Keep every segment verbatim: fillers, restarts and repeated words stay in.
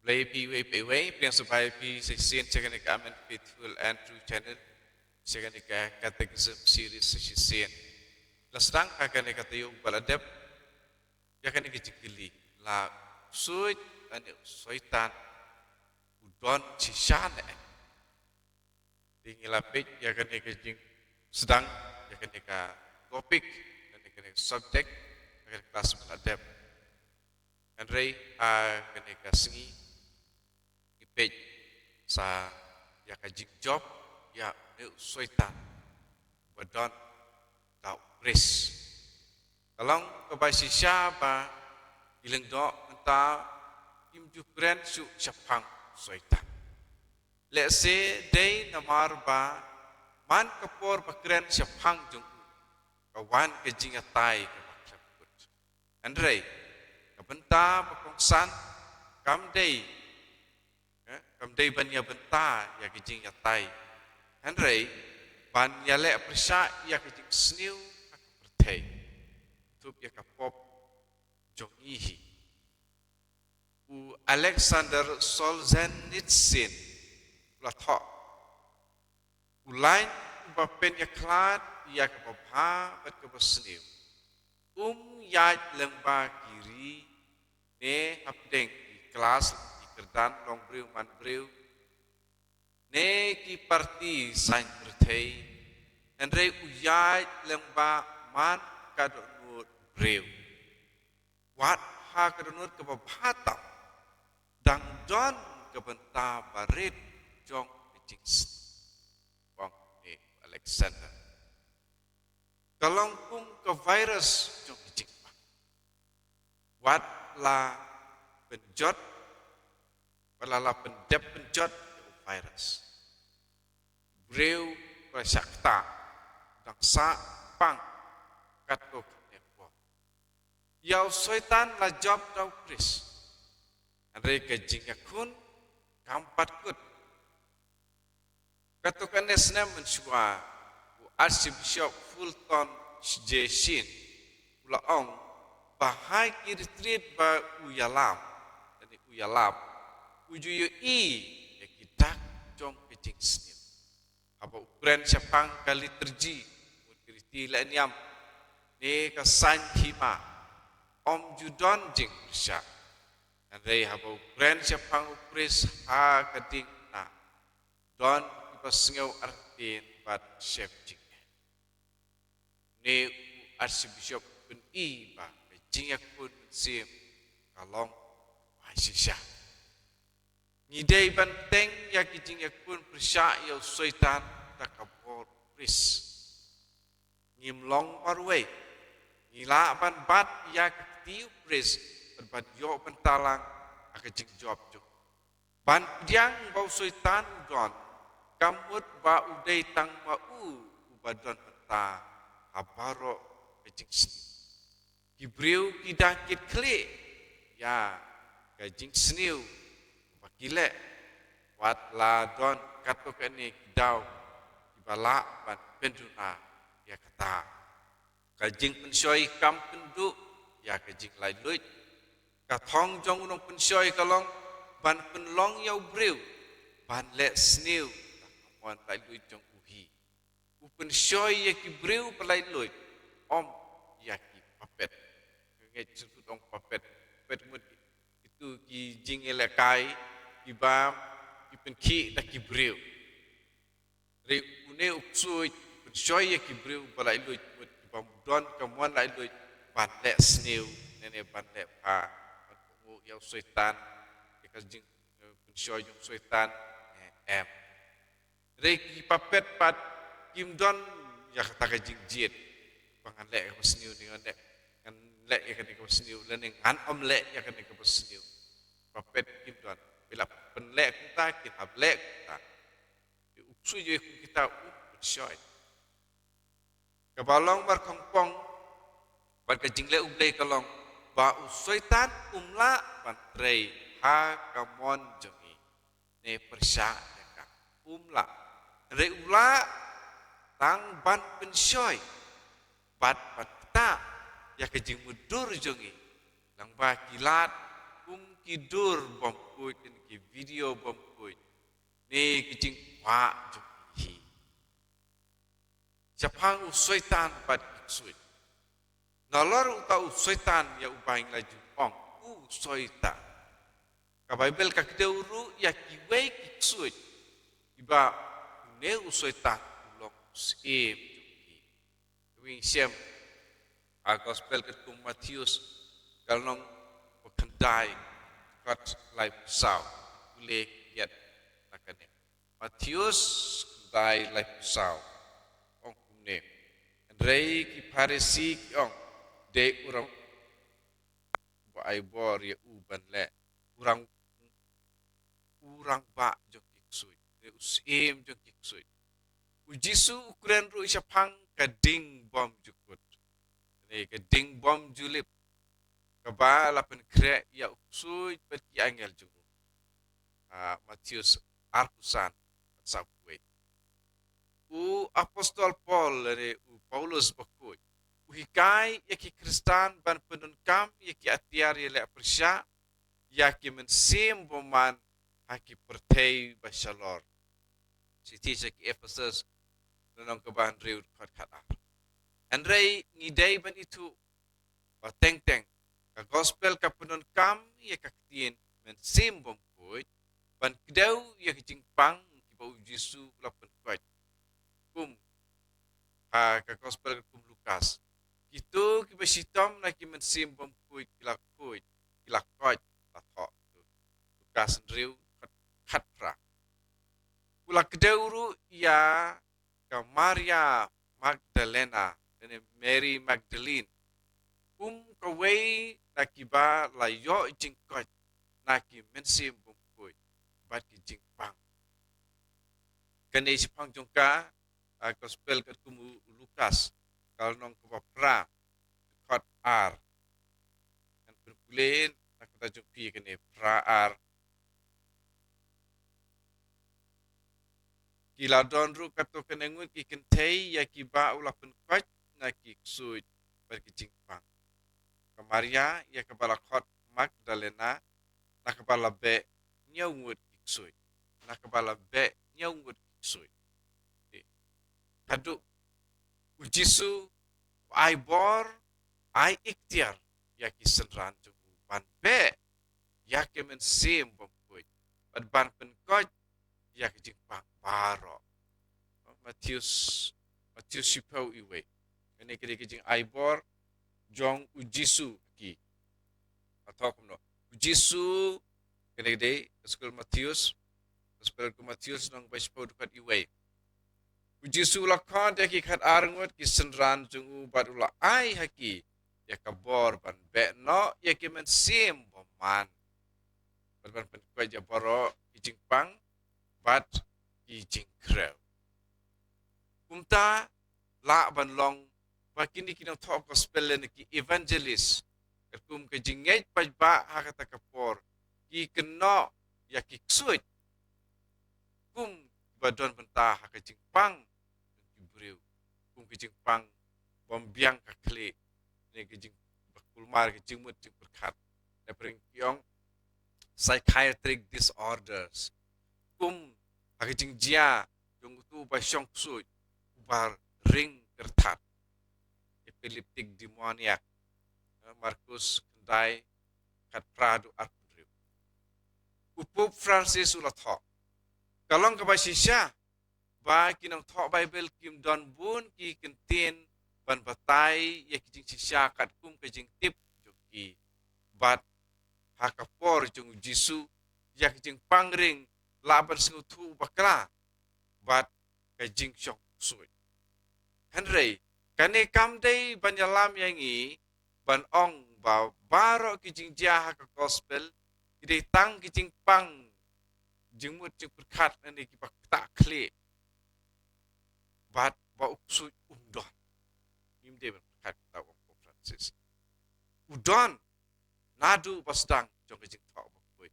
Khublei phi iwei pa iwei, pdiang sngewbha ïa phi sa shisien sha kane ka Amen Faithful and True Channel, sha kane ka Catechism Series sa shisien. La sdang ha kane ka taïew ba la dep ïa kane ka jingkylli, la suit ane u Soitan u don shisha ne em? Te ngi la peit ïa kane ka jingsdang, ïa kane ka topic, ïa kane ka subject ha kane ka klas ba la dep. Hynrei ha kane ka sngi ngi peit sa ïa ka jingjop ïa une u Soitan ba don da u Khrist. Ka long kaba shisha ba ki lyngdoh mynta kim ju kren shuh shaphang u Soitan. Lehse dei namar ba man ka por ba kren shaphang jong u ka wan ka jingïatai kaba khlem kut. Hynrei ka bynta ba kongsan kam dei, eh, kam dei ban ïa bynta ïa ka jingïatai, hynrei ban ïaleh pyrshah ïa ka jingsniew ha ka pyrthei, thup ïa ka pop jong ngi hi. U Alexander Solzhenitsyn u la thoh, u lain uba pynïakhlad ïa kaba bha bad kaba sniew um ïaid lyngba ki ri ne hapdeng ki klas, ki kyrdan longbriew manbriew ne ki parti saiñ pyrthei, hynrei u ïaid lyngba man ka dohnud briew. Wat ha ka dohnud kaba bha tam, dang don ka bynta barit jong ka jingsniew, ong u Alexander. Ka long kum ka virus jong ka jingpang. Wat la pynjot, wat la la pyndep pynjot ïa u virus, briew ba shah ktah dang sah pang katto katne por. Ïa u Soitan la jop da u Khrist, hynrei ka jingïakhun kam pat kut. Katto katne snem mynshuwa, u Archbishop Fulton J. Sheen u la ong ba ha ki retreat ba u ïalam, lane u ïalap, u ju ïohi ïa ki dak jong ka jingsniew. Haba u kren shaphang ka liturgi, mut ki riti leh niam, ne ka saiñ hima, ym ju don jingpyrshah. Hynrei haba u kren shaphang u Khrist ha ka diengphna, don kiba sngew artatien bad shem jingeh. Une u Archbishop u pyni ba ka jingïakhun mynsiem ka long ba shisha. Ngi dei ban teng ïa ki jingïakhun pyrshah ïa u Soitan da ka bor u Khrist. Ngim long marwei. Ngi lah ban bat ïa ka kti u Khrist bad ban ïoh bynta lang ha ka jingjop jong u. Ban pdiang ba u Soitan u don, kam mut ba u dei tang ma u uba don bynta ha baroh ka jingsniew. Ki briew ki dang kit khlieh ïa ka jingsniew ba ki leh, wat la don katto katne ki daw kiba lah ban pynduna ïa kata. Ka jingpynshoi kam pynduh ïa ka jinglaitluid. Ka thong jong u nongpynshoi ka long ban pynlong ïa u briew ban leh sniew da ka mon laitluid jong u hi. U pynshoi ïa ki briew ba laitluid, ym ïa ki puppet. Nga ngeit sngewthuh ong puppet, puppet mut kitu ki jingïalehkai kiba ki pynkhih da ki briew. Hynrei une u ksuid u pynshoi ïa ki briew ba laitluid, mut kiba don ka mon laitluid ban leh sniew, ne ne ban leh bha, ban kohnguh ïa u Soitan, ïa ka jing, eh, pynshoi jong u Soitan, eh, em. Hynrei ki puppet pat kim don ïa kata ka jingjied ba ngan leh kaba sniew ne ngan leh, ngan leh ïa kane kaba sniew lane ngan ym leh ïa kane kaba sniew. Puppet kim don. Phi la pynleh kumta, kin hap leh kumta. Te u ksuid jong u kita um pynshoi. Kaba long markhongpong bad ka jingleh U Blei ka long ba u Soitan um lah ban trei ha ka mon jong ngi ne pyrshah ïa ka. Um lah. Hynrei u lah tang ban pynshoi bad ban ktah ïa ka jingmutdur jong ngi lyngba ki lad kum ki dur bym khuid, ki video bym khuid, ne ki jingkwah jong ki hi. Shaphang u Soitan bad ki ksuid. Nalor uta u Soitan ïa uba ngi la ju ong u Soitan, ka Baibl ka kdew ruh ïa kiwei ki ksuid kiba une u Soitan u long u syiem jong ki. Kawei shem ha gospel katkum Mathaios, ka lynnong ba khyndai, dkhot laiphew saw. Pule ïa na kane. Mathaios khyndai laiphew saw. Ong kumne: Hynrei ki Pharisi ki ong, dei u rang ba ai bor ïa u ban leh u rang, u rangbah jong ki ksuid, dei u syiem jong ki ksuid. U Jisu u kren ruh shaphang ka ding bymjukut, ne ka ding bymjulip, kaba la pynkhreh ïa u ksuid bad ki angel jong u. Ah, Mathaios arphew san, saw wei. U apostol Paul, ne u Paulus bakhuid, u hikai ïa ki Khristan ban pyndonkam ïa ki atiar ïaleh pyrshah ïa ki mynsiem bymman ha ki pyrthei ba shalor. Shithi sha ki Ephesus, lynnong kaba hynriew, dkhot khatar. Hynrei ngi dei ban ithuh ba teng teng ka gospel ka pyndonkam ïa ka ktien mynsiem bymkhuid ban kdew ïa ki jingpang kiba u Jisu u la pynkoit. Kum ha ka gospel katkum Lukas, kito kiba shitom na ki mynsiem bymkhuid ki la khuid, ki la koit, la thoh. Lukas hynriew, khat, khatphra. U la kdew ruh ïa ka Maria Magdalena, ne Mary Magdalene, kum kawei na kiba la ïoh jingkoit na ki mynsiem bymkhuid bad ki jingpang. Kane shaphang jong ka, ah, gospel katkum u Lukas, ka lynnong kaba phra, dkhot ar. Ngan pynpule na ka bynta jong phi kane, phra ar. Ki la don ruh katto katne ngut ki kynthei ïa kiba u la pynkoit na ki ksuid bad ki jingpang. Ka Maria ïa kaba la khot Magdalena, na kaba la beh hynñiew ngut ki ksuid. Na kaba la beh hynñiew ngut ki ksuid. Haduh u Jisu u ai bor, ai iktiar ïa ki synran jong u ban beh ïa ki mynsiem bymkhuid bad ban pynkoit ïa ki jingpang baroh. Mathaios, Mathaios shiphew, wei. Kane ka dei ka jingai bor jong u Jisu ki. Nga thoh kumno. U Jisu, kane ka dei ka skul Mathaios, ka skul Mathaios lynnong ba shiphew, dkhot wei. U Jisu u la khot ïa ki khatar ngut ki synran jong u bad u la ai ha ki ïa ka bor ban beh noh ïa ki mynsiem bymman bad ban pynkoit ïa baroh ki jingpang bad ki jingkhrew. Kumta lah ban long ba kine ki nongthoh gospel lane ki evangelist, katkum ka jingngeit paidbah ha kata ka por, ki kynnoh ïa ki ksuid kum ba don bynta ha ka jingpang jong ki briew, kum ka jingpang bym biang ka khlieh, ne ka jing, ba kulmar ka jingmut jingpyrkhat. Dei pyrshah ki ong psychiatric disorders. Kum ha ka jingjia jong utu uba shong ksuid, uba ring kyrthat. Epileptic demoniac. Markus khyndai, khatphra haduh arphew hynriew. U Pope Francis u la thoh, ka long kaba shisha ba ki nongthoh Baibl kim don bun ki kyntien ban batai ïa ki jingshisha katkum ka jingtip jong ki. Bad ha ka por jong u Jisu, ïa ka jingpang ring lah ban sngewthuh bakla bad ka jingshong ksuid. Hynrei kane kam dei ban ïalam ïa ngi ban ong ba baroh ki jingjia ha ka gospel ki dei tang ki jingpang jingmut jingpyrkhat lane kiba ktah khlieh, bad ba u ksuid um don. Ngim dei ban pyrkhat kumta, ong Pope Francis. U don naduh ba sdang jong ka jingthoh bakhuid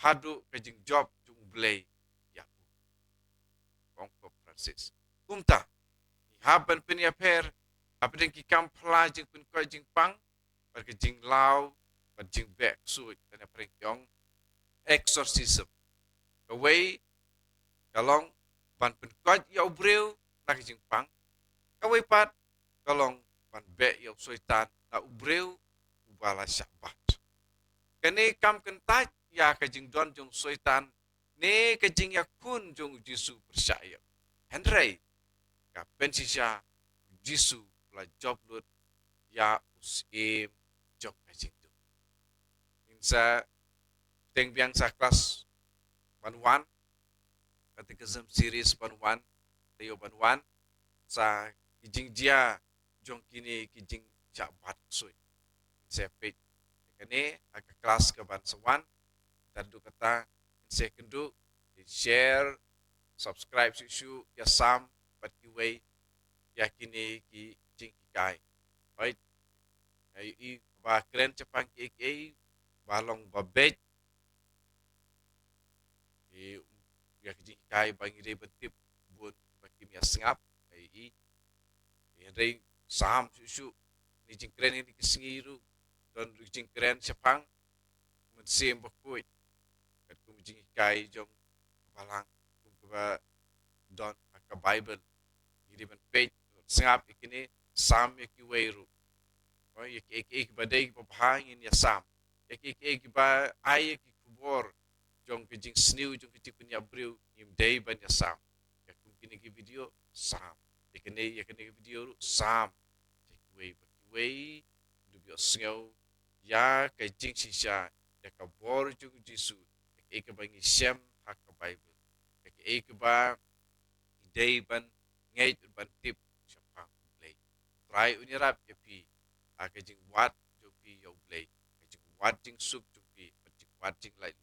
haduh ka jingjop jong U Blei ïa u, ong Pope Francis. Kumta ngi hap ban pynïapher hapdeng ki kam phylla jingpynkoit jingpang bad ka jinglaw bad jingbeh ksuid, kane phareng ki ong exorcism. Kawei ka long ban pynkoit ïa u briew na ka jingpang. Kawei pat ka long ban beh ïa u Soitan na u briew uba la shah bat. Kane kam kyntait ïa ka jingdon jong u Soitan ne ka jingïakhun jong u Jisu pyrshah ïa u. Hynrei ka pynshisha u Jisu u la jop lut ïa u syiem jong ka jingdum. Ngin sa bteng biang sa klas ban wan, Catechism series ban wan, taïew ban wan, sa ki jingjia jong kine ki jingshah bat ksuid. Ngin sa peit ïa kane ha ka klas ka ban sa wan. Naduh kata, ngin sa kynduh, share, subscribe shuh shuh ïa Sam bad kiwei ïa kine ki jinghikai. Hooid, nga ïohi ba kren shaphang kiei kiei ba long ba beit, ïa ka jinghikai ba ngi dei ban tip bun ba kim ïa sngap, nga ïohi. Hynrei Sam shuh shuh, kine jingkren kine ki sngi ruh don ruh jingkren shaphang Mynsiem Bakhuid, katkum jinghikai jong ka Balang kum kaba don ha ka Baibl. Ngi dei ban peit, sngap ïa kine, sam ïa kiwei ruh. Ïa kiei kiei kiba dei kiba bha ngin ïa sam. Ïa kiei kiei kiba ai ïa ki khubor jong ka jingsniew jong ka jingpynïap briew, ngim dei ban ïa sam. Ïa kum kine ki video, sam. Ïa kane, ïa kane ki video ruh, sam. Ïa kiwei pa kiwei, dup ïohsngew ïa ka jingshisha, ïa ka bor jong u Jisu, ïa kaei kaba ngi shem ha ka Baibl, ïa kaei kaba ngi dei ban ngeit, ban tip shaphang U Blei. U Trai un ïarap ïa phi ha ka jingwad jong phi ïa U Blei, ka jingwad jingsuk jong phi, ka jingwad jinglait